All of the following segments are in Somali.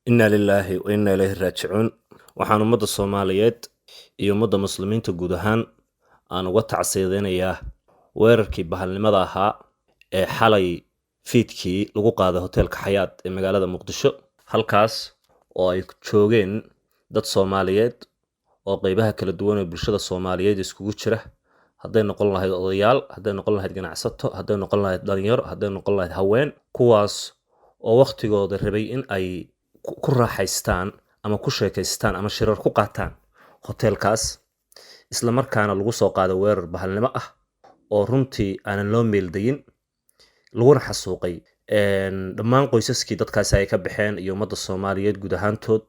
Inna lilaahi wa inna ilayhi raajicuun. Waxaan ummadda Soomaaliyeed iyo ummadda Muslimiinta guud ahaan aan uga tacsiyadeynayaa weerarkii bahalnimada ahaa ee xalay fiidkii lagu qaaday hoteelka Xayaat ee magaalada Muqdisho, halkaas oo ay joogeen dad Soomaaliyeed oo qeybaha kala duwan ee bulshada Soomaaliyeed iskugu jira, hadday noqon lahayd odayaal, hadday noqon lahayd ganacsato, hadday noqon lahayd dhalinyaro, hadday noqon lahayd haween, kuwaas oo wakhtigooda rabay in ay ku raaxaystaan ama ku sheekaystaan ama shirar ku qaataan hoteelkaas, isla markaana lagu soo qaaday weerar bahalnimo ah oo runtii aanan loo meeldayin, laguna xasuuqay dhammaan qoysaskii dadkaasi ay ka baxeen iyo ummadda Soomaaliyeed guud ahaantood.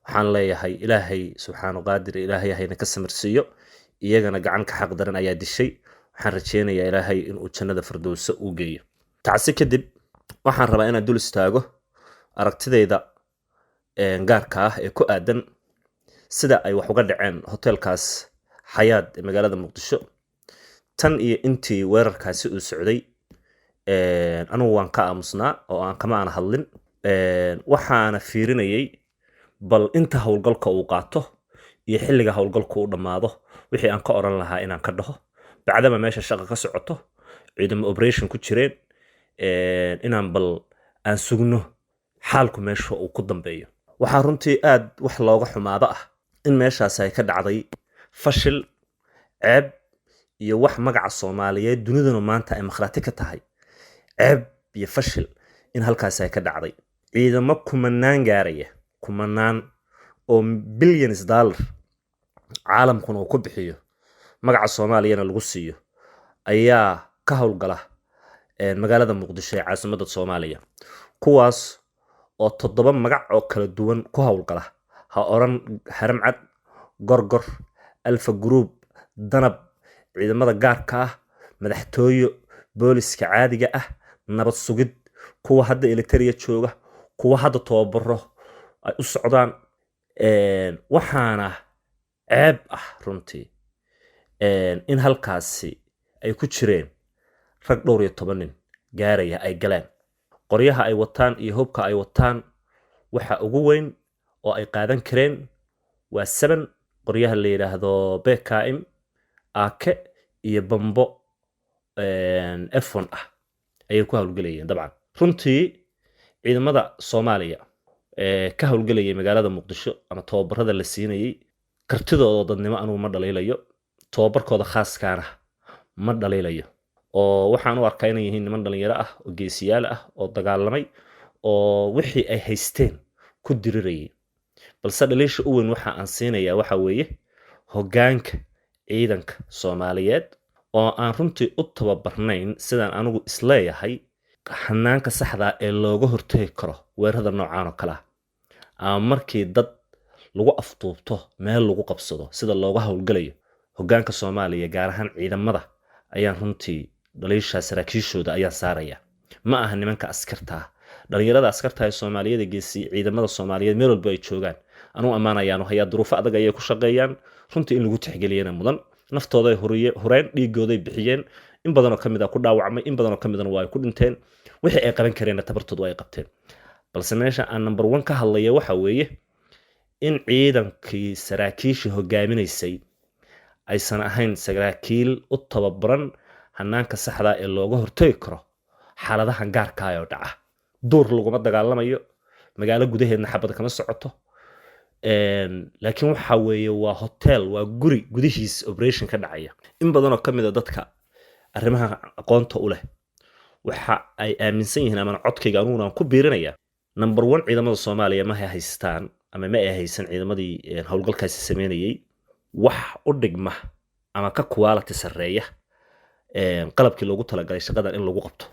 Waxaan leeyahay Ilaahay subxaanu qaadir, Ilaahay hayna ka samirsiiyo, iyagana gacan ka xaq daran ayaa dishay. Waxaan rajeynayaa Ilaahay inuu jannada firdowsa u geeyo. Tacsi kadib, waxaan rabaa inaan dul istaago aragtidayda gaarka ah ee ku aadan sida ay wax uga dhaceen hoteelkaas Xayaat ee magaalada Muqdisho. Tan iyo intii weerarkaasi uu socday, anigu waan ka aamusnaa oo aan kama aan hadlin. Waxaana fiirinayay bal inta howlgalka uu qaato iyo xilliga howlgalka uu dhammaado wixii aan ka oran lahaa inaan ka dhaho, bacdama meesha shaqa ka socoto, ciidamo operation ku jireen, inaan bal aan sugno xaalku meesha uu ku dambeeyo. Waxaa runtii aad wax looga xumaado ah in meeshaasi ay ka dhacday fashil, ceeb iyo wax magaca Soomaaliyeed duniduna maanta ay makhraati ka tahay, ceeb iyo fashil in halkaasi ay ka dhacday. Ciidamo kumanaan gaaraya, kumanaan oo billions dollar caalamkuna uu ku bixiyo, magaca Soomaaliyana lagu siiyo, ayaa ka howlgala magaalada Muqdisho ee caasimadda Soomaaliya, kuwaas oo toddoba magac oo kala duwan ku howlgala. Ha oran Haramcad, Gorgor, Alfa Group, Danab, ciidamada gaarka ah, madaxtooyo, booliska caadiga ah, nabad sugid, kuwa hadda Eritrea jooga, kuwa hadda tababaro ay u socdaan. Waxaana ceeb ah runtii in halkaasi ay ku jireen rag dhowr iyo toban nin gaaraya ay galeen. Qoryaha ay wataan iyo hubka ay wataan waxa ugu weyn oo ay qaadan kareen waa seven, qoryaha la yidhaahdo PKM, AK iyo bambo F1 ah ayay ku howlgelayeen. Dabcan runtii ciidamada Soomaaliya ee ka howlgelayay magaalada Muqdisho ama tababarada la siinayey, kartidooda dadnimo anugu ma dhaliilayo, tababarkooda khaaskaana ma dhaliilayo, oo waxaan u arkaa inay yihiin niman dhalinyaro ah oo geesiyaal ah oo dagaalamay oo wixii ay haysteen ku dirirayay. Balse dhaliisha u weyn waxa aan siinayaa waxa weeye hoggaanka ciidanka Soomaaliyeed oo aan runtii u tababarnayn, sidaan anigu isleeyahay, hanaanka saxda ee looga hortagi karo weerarada noocaan oo kale ah, ama markii dad lagu afduubto meel lagu qabsado sida looga howlgalayo. Hoggaanka Soomaaliya, gaar ahaan ciidamada, ayaan runtii dhaliishaa saraakiishooda ayaan saaraya. Ma aha nimanka askarta ah, dhalinyarada askarta ee Soomaaliyeed, geesi ciidamada Soomaaliyeed meel walba ay joogaan anuu ammaanayaanu hayaa. Duruufo adag ayay ku shaqeeyaan, runtii in lagu tixgeliyana mudan. Naftooday hureen, dhiigooday bixiyeen, in badanoo ka mid a ku dhaawacmay, in badanoo ka midana waa ay ku dhinteen. Wixii ay qaban kareenna tabartood waa ay qabteen. Balse meesha aan number one ka hadlaya waxa weeye in ciidankii saraakiisha hogaaminaysay aysan ahayn saraakiil u tababaran hanaanka saxda ee looga hortagi karo xaaladahan gaarka ah oo dhaca. Duur laguma dagaalamayo, magaalo gudaheedna xabad kama socoto, laakiin waxa weeye waa hotel, waa guri gudihiis operation ka dhacaya. In badanoo ka mid a dadka arrimaha aqoonta u leh waxa ay aaminsan yihiin, amana codkayga aniguna aan ku biirinaya, number one, ciidamada Soomaaliya ma haystaan ama ma ay haysan ciidamadii howlgalkaasi sameynayay wax u dhigma ama ka quality sarreeya qalabkii loogu talagalay shaqadan in lagu qabto.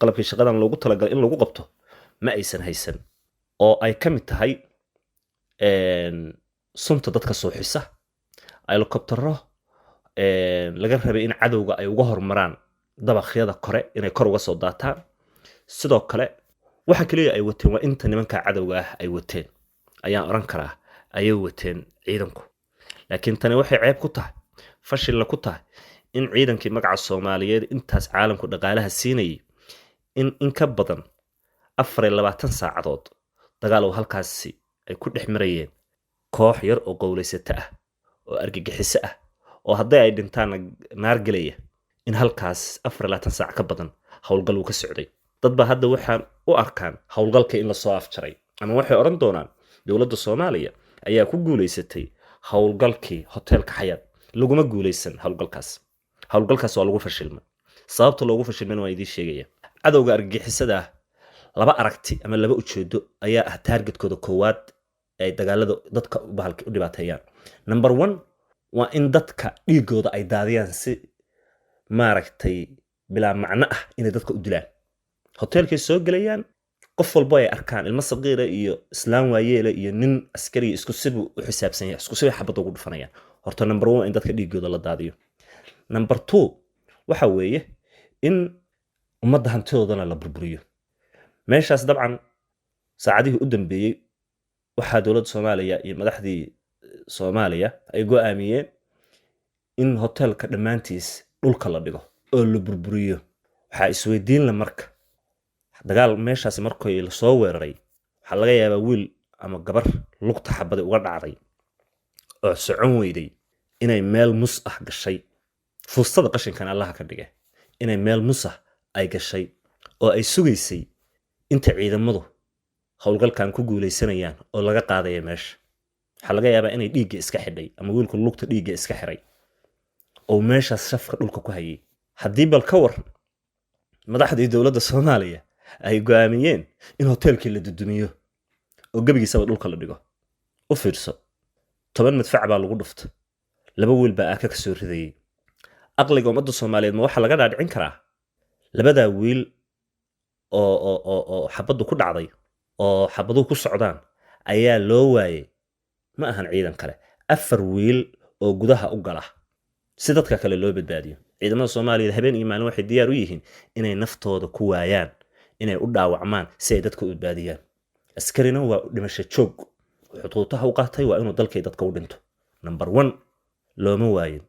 Qalabkii shaqadan loogu talagalay in lagu qabto ma aysan haysan, oo ay ka mid tahay sunta dadka suuxisa, helicoptero laga rabay in cadowga ay uga hormaraan dabaqyada kore inay kor uga soo daataan. Sidoo kale waxa keliya ay wateen waa inta nimanka cadowga ah ay wateen, ayaan oran karaa, ayay wateen ciidanku. Laakiin tani waxay ceeb ku tahay, fashilna ku tahay, in ciidankii magaca Soomaaliyeed intaas caalamku dhaqaalaha siinayay in ka badan 24 saacadood Dagaal oo halkaasi ay ku dhex marayeen koox yar oo qowlaysato ah oo argagixiso ah oo hadday ay dhintaanna naar gelaya, in halkaas 24 saac ka badan howlgal uu ka socday. Dad baa hadda waxaan u arkaan howlgalka in lasoo afjaray, ama waxay odhan doonaan dowladda Soomaaliya ayaa ku guulaysatay howlgalkii hoteelka Xayaad. Laguma guulaysan howlgalkaas. Howlgalkaas waa lagu fashilmay. Sababta loogu fashilmayna waan idiin sheegaya. Cadowga argagixisada ah laba aragti ama laba ujeedo ayaa ah targetkooda koowaad ay dagaalada dadka bahalka u dhibaateeyaan. Number one waa in dadka dhiigooda ay daadiyaan si maaragtay bilaa macno ah, inay dadka u dilaan. Hoteelkay soo gelayaan, qof walbo ay arkaan, ilmo saqiira iyo islaan waayeela iyo nin askariya, isku sibuu u xisaabsan yahay, isku sibay xabadda ugu dhufanayaan. Horta number one waa in dadka dhiigooda la daadiyo. Number two waxa weeye in ummadda hantidoodana la burburiyo. Meeshaas dabcan saacadihii u dambeeyey waxaa dowladda Soomaaliya iyo madaxdii Soomaaliya ay go'aamiyeen in hoteelka dhammaantiis dhulka la dhigo oo la burburiyo. Waxaa isweydiin la marka, dagaal meeshaasi markii lasoo weeraray, waxaa laga yaabaa wiil ama gabar lugta xabadi uga dhacday oo socon weyday inay meel mus ah gashay, fuustada qashinkan Allaha ka dhige, inay meel mus ah ay gashay oo ay sugaysay inta ciidamadu howlgalkan ku guulaysanayaan oo laga qaadaya meesha. Waxaa laga yaabaa inay dhiigga iska xidhay ama wiilku lugta dhiigga iska xiray oo meeshaas shafka dhulka ku hayay. Haddii bal ka waran madaxdii dowladda Soomaaliya ay go'aamiyeen in hoteelkii la dudumiyo oo gebigiisaba dhulka la dhigo? U fiirso, 10 madfac baa lagu dhufta, laba wiil baa aaka ka soo ridayay. Aqliga ummadda Soomaaliyeed ma waxaa laga dhaadhicin karaa labadaa wiil oo xabaddu ku dhacday oo xabaduhu ku socdaan ayaa loo waayey, ma ahan ciidan kale, afar wiil oo gudaha u gala si dadka kale loo badbaadiyo? Ciidamada Soomaaliyeed habeen iyo maalin waxay diyaar u yihiin inay naftooda ku waayaan, inay u dhaawacmaan si ay dadka u badbaadiyaan. Askarina waa dhimasho joog. Wuxuu tuutaha u qaatay waa inuu dalkay dadka u dhinto. Number one, looma waayin,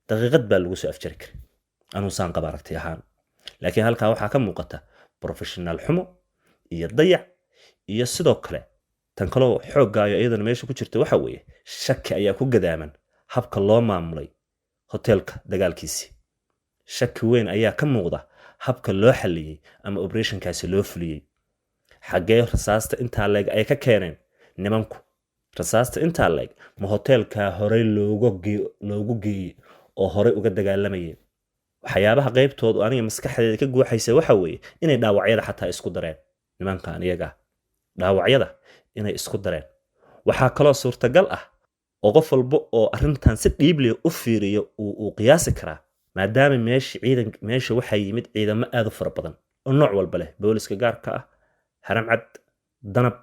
daqiiqad baa lagu soo afjari karay anuusaan qaba aragti ahaan. Laakiin halkaa waxaa ka muuqata professional xumo iyo dayac. Iyo sidoo kale tan kaloo xooggaayo iyadana meesha ku jirta waxa weeye shaki ayaa ku gadaaman habka loo maamulay hoteelka dagaalkiisii. Shaki weyn ayaa ka muuqda habka loo xalliyey ama operationkaasi loo fuliyey. Xaggee rasaasta intaa leeg ay ka keeneen nimanku? Rasaasta intaa leeg ma hoteelkaa horey loogu geeyey oo horey uga dagaalamayeen? Waxyaabaha qaybtoodu aniga maskaxdeeda ka guuxaysa waxa weeye inay dhaawacyada xataa isku dareen nimankan iyaga, dhaawacyada inay isku dareen. Waxaa kaloo suurtagal ah oo qof walba oo arrintan si dhiibliya u fiiriyo uu qiyaasi karaa, maadaama meesha ciidan, meesha waxaa yimid ciidamo aad u fara badan oo nooc walba leh, booliska gaarka ah, Haramcad, Danab,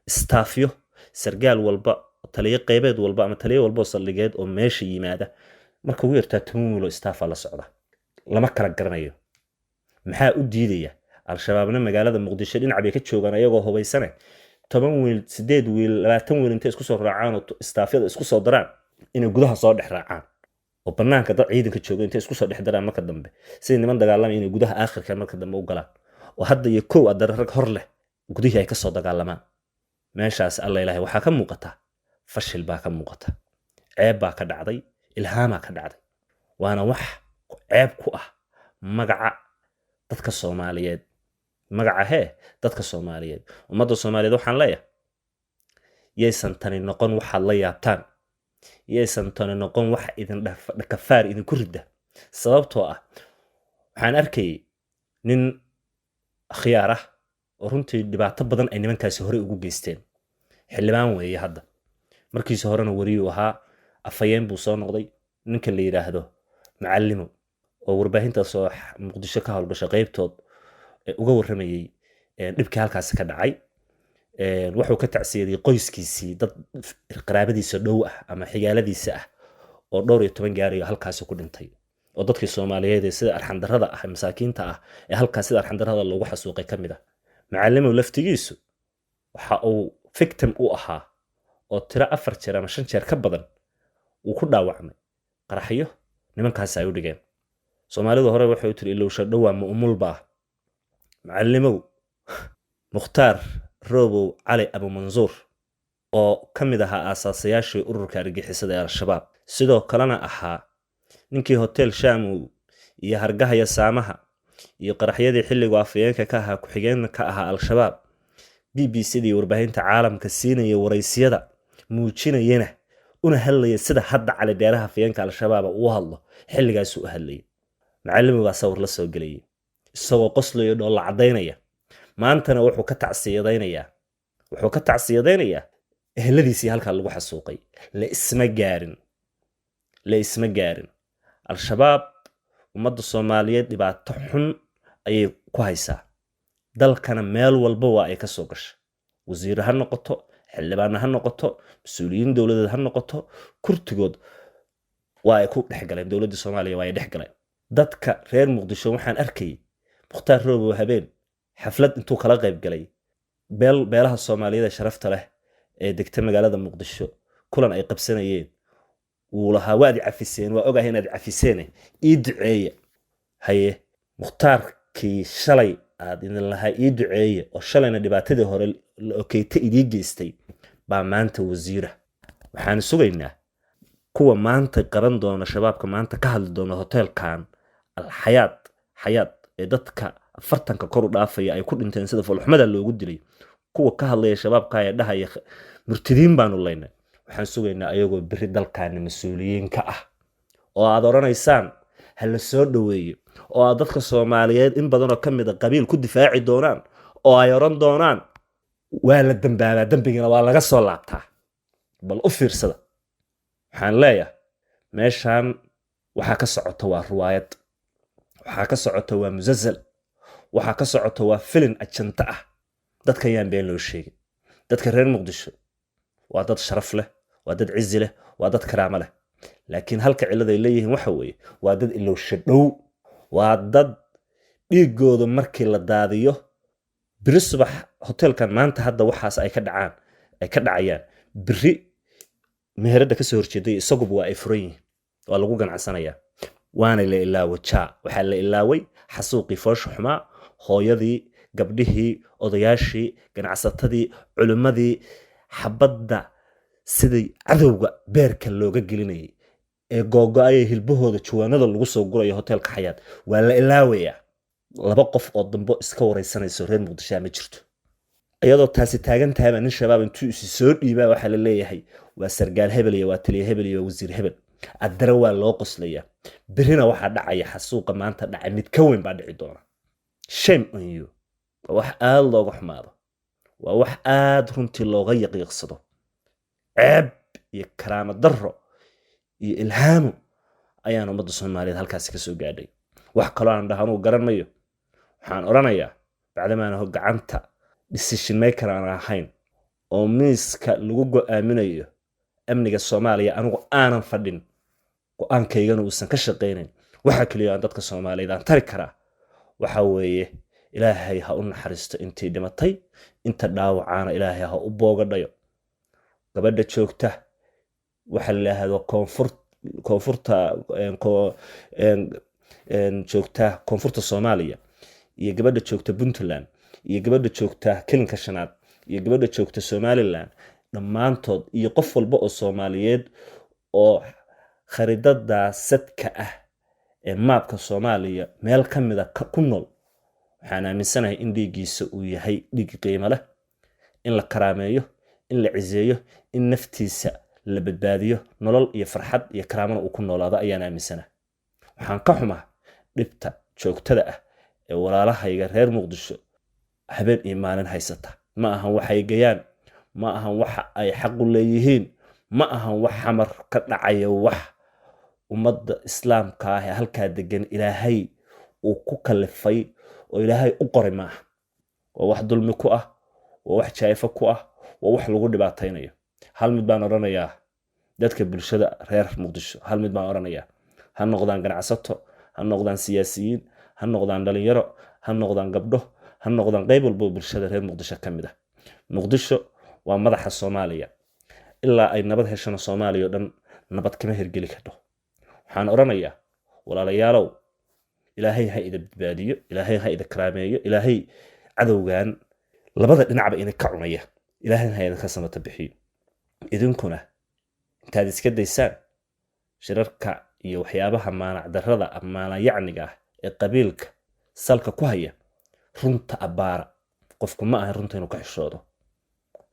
istaafyo, sargaal walba, taliyo qeybeed walba ama taliyo walba oo saldhigeed oo meesha yimaada, marka ugu yartaa 10 wiil oo istaafa la socda. Lama kala garanayo. Maxaa u diidaya? Al-Shabaabna magaalada Muqdisho dhinac bay ka joogaan ayagoo hubaysane. 10 wiil, sideed wiil, 20 wiil intay isku soo raacaan oo istaafyada isku soo daraan, inay gudaha soo dhex raacaan oo banaanka dad ciidanka jooga intay isku soo dhex daraan, marka dambe sidii niman dagaalamay inay gudaha aakhirka marka dambe u galaan, oo hadda iyo kow adara rag hor leh gudihii ay kasoo dagaalamaan meeshaas. Alla Ilaahay, waxaa ka muuqata fashil baa ka muuqata, ceeb baa ka dhacday, ilhaamaa ka dhacday. Waana wax ceeb ku ah magaca dadka Soomaaliyeed, magaca hee dadka Soomaaliyeed. Ummadda Soomaaliyeed waxaan leeyahay, yaysan tani noqon waxaad la yaabtaan, yaysan tani noqon wax idin dhakafaar idinku ridda. Sababtoo ah waxaan arkayay nin khiyaar ah oo runtii dhibaato badan ay nimankaasi horey ugu geysteen. Xildhibaan weeye hadda, markiisa horena weriyuu ahaa, afhayeen buu soo noqday. Ninka la yidhaahdo Macallimo oo warbaahintaas oo Muqdisho ka howlgasha qaybtood uga warramayey dhibkii halkaasi ka dhacay, wuxuu ka tacsiyaday qoyskiisii, dad qaraabadiisa dhow ah ama xigaaladiisa ah oo dhowr iyo toban gaarayo halkaasi ku dhintay, oo dadkii Soomaaliyeed ee sida arxandarrada ah, masaakiinta ah ee halkaas sida arxandarrada loogu xasuuqay ka mid ah. Macallimow laftigiisu waxa uu victim u ahaa oo tiro afar jeer ama shan jeer ka badan uu ku dhaawacmay qaraxyo nimankaasi ay u dhigeen. Soomaalidu hore waxay u tiri, "Ilowsha dhowaa ma umulbaa?" Macallimow Mukhtaar Robow Cali Abumansuur oo ka mid ahaa aasaasayaashii ururka argixisada ee Al-Shabaab, sidoo kalena ahaa ninkii Hotel Shamow iyo Hargahaya Saamaha iyo qaraxyadii xilligu afayeenka ka ahaa, ku-xigeenka ka ahaa Al-Shabaab, BBC da iyo warbaahinta caalamka siinaya waraysiyada, muujinayana una hadlaya sida hadda Cali Dheeraha afayeenka Al-Shabaab uu hadlo xilligaasuu u hadlayay. Macalimi baa sawir la soo gelayay isagoo qoslayo, dhoolla caddaynaya. Maantana wuxuu ka tacsiyadaynayaa eheladiisii halkaa lagu xasuuqay. La isma gaarin, la isma gaarin. Al-Shabaab ummadda Soomaaliyeed dhibaato xun ayay ku haysaa, dalkana meel walba waa ay ka soo gashay. Wasiire ha noqoto, xildhibaano ha noqoto, mas-uuliyiin dowladeed ha noqoto, kurtigood waa ay ku dhex galeen dowladda Soomaaliya, waa ay dhex galeen. Dadka reer Muqdisho, waxaan arkayay Mukhtaar Roobow habeen xaflad intuu kala qayb galay beel beelaha Soomaaliyeed ee sharafta leh ee degta magaalada Muqdisho, kulan ay qabsanayeen, wuu lahaa: "Waad i cafiseen, waa ogahay inaad cafiseene, ii duceeya." Haye, Mukhtaarkii shalay aad idin lahaa "ii duceeya" oo shalayna dhibaatadii hore la okeyta idii geystay baa maanta wasiira. Waxaan sugaynaa kuwa maanta qaban doona Shabaabka, maanta ka hadli doona hoteelkan Alxayaad Xayaad ee dadka 40-ka kor u dhaafaya ay ku dhinteen, sida foolxumada loogu dilay. Kuwa ka hadlaya Shabaabka ee dhahaya "murtidiin baanu laynay", waxaan sugaynaa ayagoo beri dalkaani mas-uuliyiin ka ah oo aad odhanaysaan "ha la soo dhoweeyo", oo aad dadka Soomaaliyeed in badanoo ka mid a qabiil ku difaaci doonaan oo ay odhan doonaan "waa la dambaabaa, dembigana waa laga soo laabtaa". Bal u fiirsada. Waxaan leeyahay, meeshan waxaa ka socota waa ruwaayad, waxaa ka socota waa musasal, waxaa ka socota waa filin ajanta ah. Dadka yaan been loo sheegin. Dadka reer Muqdisho waa dad sharaf leh, waa dad cizi leh, waa dad karaamo leh, laakiin halka cilladay leeyihiin waxa weeye waa dad ilowsha dhow, waa dad dhiigooda markii la daadiyo beri subax hoteelkan maanta hadda waxaas ay ka dhacaan, ay ka dhacayaan, beri meheradda kasoo horjeeday isaguba waa ay furan yihiin, waa lagu ganacsanayaa, waana la ilaawajaa. Waxaa la ilaaway xasuuqii foosha xumaa, hooyadii, gabdhihii, odayaashii, ganacsatadii, culimmadii, xabadda sidii cadowga beerka looga gelinayay ee googo-ayay, hilbahooda jawaanada lagu soo gurayo hoteelka Xayaad waa la ilaawayaa. Laba qof oo dambo iska wareysanayso reer Muqdishoa ma jirto. Iyadoo taasi taagan tahayba, nin Shabaab intuu isi soo dhiibaa waxaa la leeyahay waa sargaal hebel iyo waa taliya hebel iyo waa wasiir hebel. Addare waa loo qoslayaa. Berrina waxaa dhacaya xasuuqa maanta dhacay mid ka weyn baa dhici doona. Shame on you. Waa wax aada looga xumaado, waa wax aada runtii looga yaqiiqsado. Ceeb iyo karaamo darro iyo ilhaamo ayaan ummadda Soomaaliyeed halkaasi ka soo gaadhay. Wax kaloo aan dhaha anugu garan mayo. Waxaan odhanayaa, bacdamaan gacanta decision maker aan ahayn oo miiska lagu go'aaminayo amniga Soomaaliya anigu aanan fadhin, go-aankaygana uusan ka shaqaynayn, waxa keliya aan dadka Soomaaliyeed aan tari karaa waxa weeye: Ilaahay ha u naxariisto intii dhimatay, inta dhaawacaana Ilaahay ha u boogadhayo. Gabadha joogta waxa la yidhaahdo koonfur, koonfurta joogta koonfurta Soomaaliya, iyo gabadha joogta Puntland, iyo gabadha joogta Kilinka Shanaad, iyo gabadha joogta Somaliland, dhammaantood iyo qof walba oo Soomaaliyeed oo khariidada sadka ah ee maabka Soomaaliya meel ka mida ku nool, waxaan aaminsanahay in dhiiggiisa uu yahay dhiig qiimo leh, in la karaameeyo, in la ciseeyo, in naftiisa la badbaadiyo, nolol iyo farxad iyo karaamana uu ku noolaado ayaan aaminsanahay. Waxaan ka xumaa dhibta joogtada ah ee walaalahayga reer Muqdisho habeen iyo maalin haysata. Ma ahan waxay gayaan, ma ahan waxa ay xaqu leeyihiin, ma ahan wax Xamar ka dhacaya wax ummadda Islaamka ah ee halkaa degan Ilaahay uu ku kalifay oo Ilaahay u qoray. Maaha, waa wax dulmi ku ah, waa wax jaa'ifo ku ah, waa wax lagu dhibaataynayo. Hal mid baan odhanayaa dadka bulshada reer Muqdisho, hal mid baan odhanayaa: ha noqdaan ganacsato, ha noqdaan siyaasiyiin, ha noqdaan dhalinyaro, ha noqdaan gabdho, ha noqdaan qayb walbo bulshada reer Muqdisho ka mid ah. Muqdisho waa madaxa Soomaaliya. Ilaa ay nabad heshana Soomaaliya oo dhan nabad kama hirgeli karto. Waxaan odhanayaa, walaalayaalow, Ilaahay ha ida badbaadiyo, Ilaahay ha ida karaameeyo, Ilaahay cadowgan Labada dhinacba idinka cunaya. Ilaahayna ha idinka samata bixiyo. Idinkuna intaad iska daysaan shirarka iyo waxyaabaha maanac darrada, maanayacniga ah ee qabiilka salka ku haya, runta abbaara. Qofku ma aha runta inuu ka xishoodo.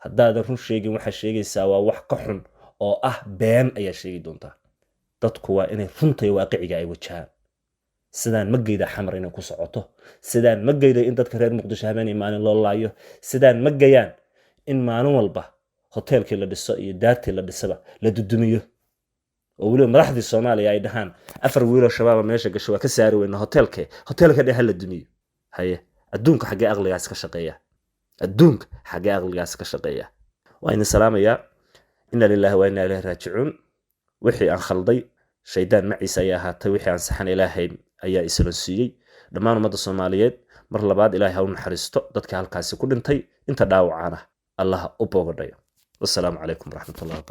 Haddaadan run sheegin, waxaa sheegaysaa waa wax ka xun oo ah been ayaa sheegi doontaa. Dadku waa inay runta iyo waaqiciga ay wajahaan. Sidaan ma geyda Xamar inay ku socoto, sidaan ma geyda in dadka reer Muqdisho habeen iyo maalin loo laayo, sidaan ma gayaan in maalin walba hoteelkii la dhiso iyo daartii la dhisaba la dudumiyo, oo weliba madaxdii Soomaaliya ay dhahaan 4 wiiloo Shabaaba meesha gasho, waa ka saari weyna hoteelke, hoteelka dhe ha la dumiyo. Haye, adduunka xaggee aqligaas ka shaqeeya? Adduunka xaggee aqligaas ka shaqeeya? Waa idin salaamayaa. Inna lillahi wa inna ilayhi raajicuun. Wixii aan khalday shaydaan maciisa ayaa ahaatay, wixii aan saxan Ilaahay ayaa isla siiyey. Dhammaan ummadda Soomaaliyeed mar labaad Ilaahay ha u naxariisto dadka halkaasi ku dhintay, inta dhaawacana Allah u boogadhayo. Wassalaamu calaykum waraxmatullahi wabarakatu.